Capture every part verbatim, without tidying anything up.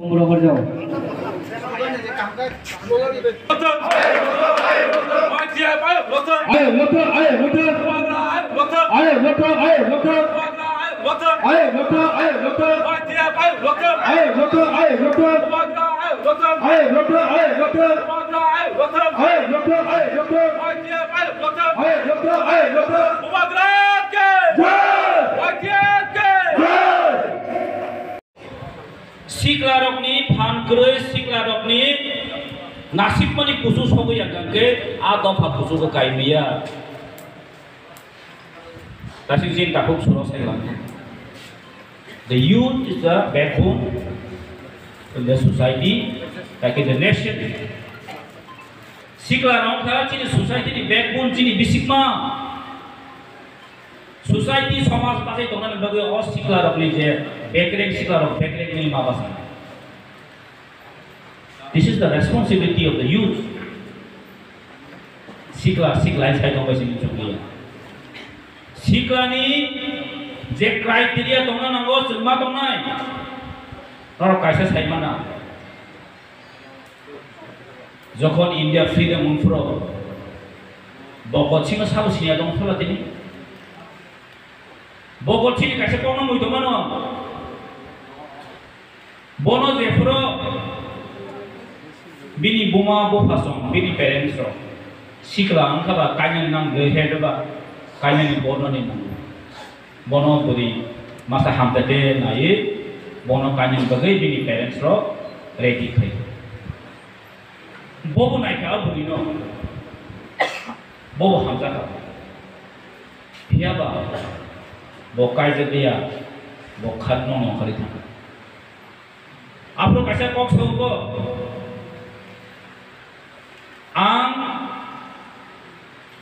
Mura barjao. Ayo, motor, ayo, motor. Ayo, motor, ayo, motor. Ayo, motor, ayo, motor. Ayo, motor, ayo, motor. Ayo, motor, ayo, motor. Ayo, motor, ayo, motor. Ayo, motor, ayo, motor. Ayo, motor, ayo, motor. Jai! Jai! Siklarokni phan kwrwi, siklarokni nasibmani kusu sogwi ya hwnkhe a dopha kusugo kaimiya. Tasik jin takhuk suro sai lang. The youth is the backbone in the society, like in the nation. Siklarok kha chini society ni backbone, chini bisikma. Society, somaj bachai tongnani bagwi o siklarokni je bekreng, siklarok bekrekni ma basa. This is the responsibility of the youth. Sikla, sikla sai tongbai sini chukliya. Siklani je criteria tongna nango, chwngma tongnai. Norok kaisa sai mana. Jokhon India freedom wngphuru, Bhagat Singh sabo siniya tong phuru tini. Bhagat Singh ni kaisa kokno mui tongmano. Bono jephuru bini buma bupha song, bini parents rok sikla wngkha ba kainani nang rehedba kainani bono ni nango. Bono bwrwi masa hamjakhe naiwi bono kainani bagwi bini parents rok ready khai. Bobo naikha o bwrwino. Bobo hamjakha. Phiyaba bo kaijak liya, bo khatno nongkhorwi thangkha. Aphuru kaisa kok sago, ang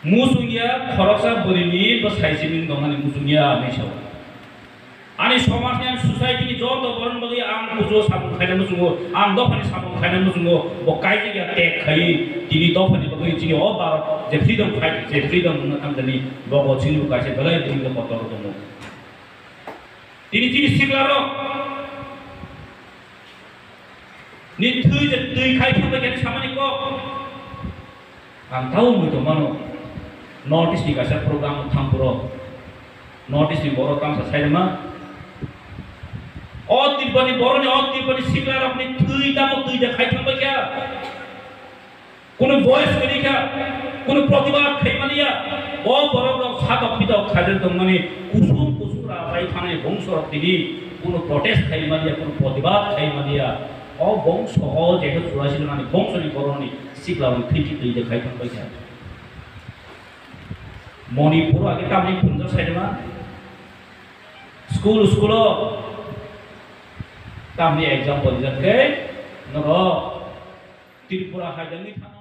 muchungya khoroksa bwrwini bwsai simi wng tongmani muchungya hinwi sao. Ani somajni, ani society ni joto borokni bagwi ang kuchugo samung khaina muchungo, ang dophani samung khaina muchungo, bo kaijak ya tek khaiwi tini dophani bagwi chini o Bharat je freedom fight, je freedom wngna thangjakni bogo chini bo kaisa belai bwrwini kotor tongo. Tini chini siklarok ni thwi je twi khai thangbai khe samani kok. Ang tau mui tongmano, North East ni kaisa program thangphuru, North East ni borok tamsa sairima. O Tripura ni borok ni, o Tripura ni siklarok ni thwi tamo twi je khai thangbai khe. Kunu voice kwrwi kha, kunu protibad khai maliya, o borok rok satok pitok khaijak tongmani, kusum kusum rabai thanai bongso rok tini kunu protest khai maliya, kunu protibad khai maliya. O bongso o jehe churasi nani bongso ni borok ni sikla rok thwi thwi twi je khai thang bai kha. Manipur age tamni phunjak sai ma, school school o tamni example rijak khe nogo Tripura hai jani thang.